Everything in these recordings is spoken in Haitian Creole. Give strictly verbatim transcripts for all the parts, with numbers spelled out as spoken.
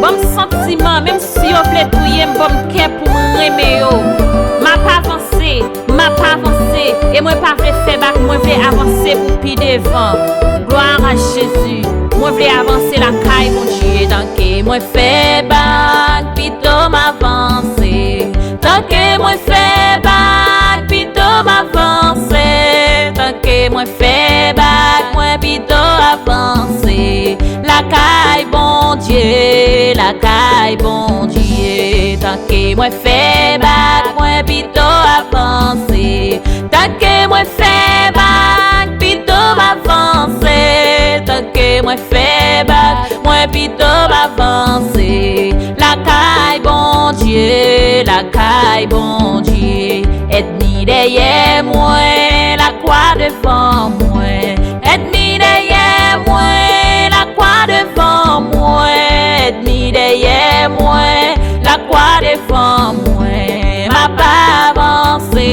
Ban m santiman, menm si yo vle touye m, ban m kè pou m renmen yo. M ap avanse, m ap avanse, e mwen pa vle fè bak, mwen vle avanse pou pi devan. Glwa a Jezi, mwen vle avanse lakay Bondye. Tanke mwen fè bak, pito m avanse. Tanke mwen fè bak, pito m avanse. Tanke mwen fè bak, mwen pito avanse. Lakay Bondye, lakay Bondye. Tanke mwen fè bak, mwen pito avanse. Tanke mwen fè bak, pito m avanse. Tanke mwen fè bak, mwen pito m avanse. Lakay Bondye, lakay Bondye. Ènmi dèyè mwen, lakwa devan mwen. Ènmi dèyè mwen, lakwa devan mwen. Ènmi dèyè mwen, lakwa devan mwen. M ap avanse,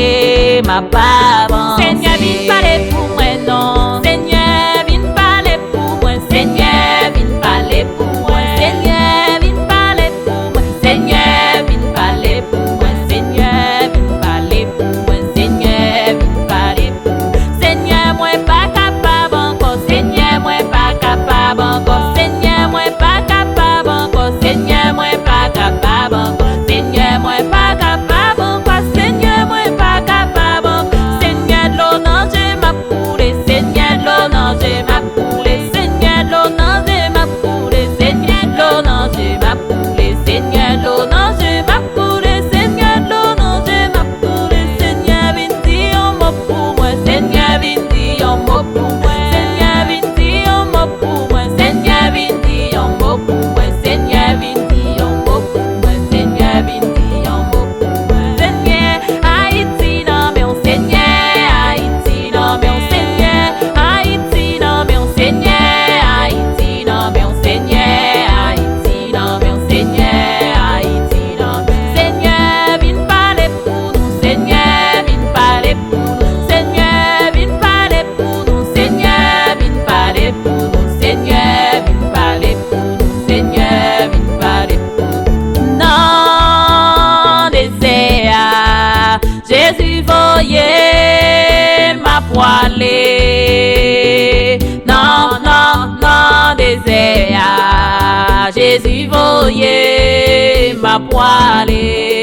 m ap avanse. Senyè, vin pale pou mwen non. Senyè, vin pale pou mwen. Senyè, vin pale pou mwen. Senyè, vin pale pou mwen. Senyè, vin pale pou mwen. Senyè, vin pale pou mwen. Senyè, vin pale pou mwen. Senyè, mwen pa kapab ankò. Senyè, mwen pa kapab ankò. Senyè, mwen pa kapab ankò. Senyè, mwen pa kapab ankò. Senyè, mwen pa kapab ankò. Senyè, mwen pa kapab ankò. Senyè, dlo nan je m ap koule. Senyè, dlo nan je m ap koule. Senyè, dlo nan je m ap koule. Senyè, dlo nan je m ap koule. Senyè, dlo nan je m ap koule. Senyè, dlo nan je m ap koule. Senyè, vin di yon mo pou mwen. Senyè, vin di yon mo pou mwen. Senyè, vin di yon mo pou mwen. Senyè, vin di yon mo pou mwen. Senyè, vin di yon mo pou mwen. Senyè, vin di yon mo pou mwen. Senyè, Ayiti nan men w, Senyè. Ayiti nan men w, Senyè. Ayiti nan men w, Senyè. Ayiti nan men w, Senyè. Ayiti nan men w, Senyè. Ayiti nan men w. Senyè, vin pale pou nou, Senyè, vin pale pou nou, Senyè, vin pale pou nou, Senyè, vin pale pou nou, Senyè, vin pale pou nou, Senyè, vin pale pou nou. Nan dezè a, Jezi voye m ap pwale. Nan, nan, nan dezè a, Jezi voye m ap pwale.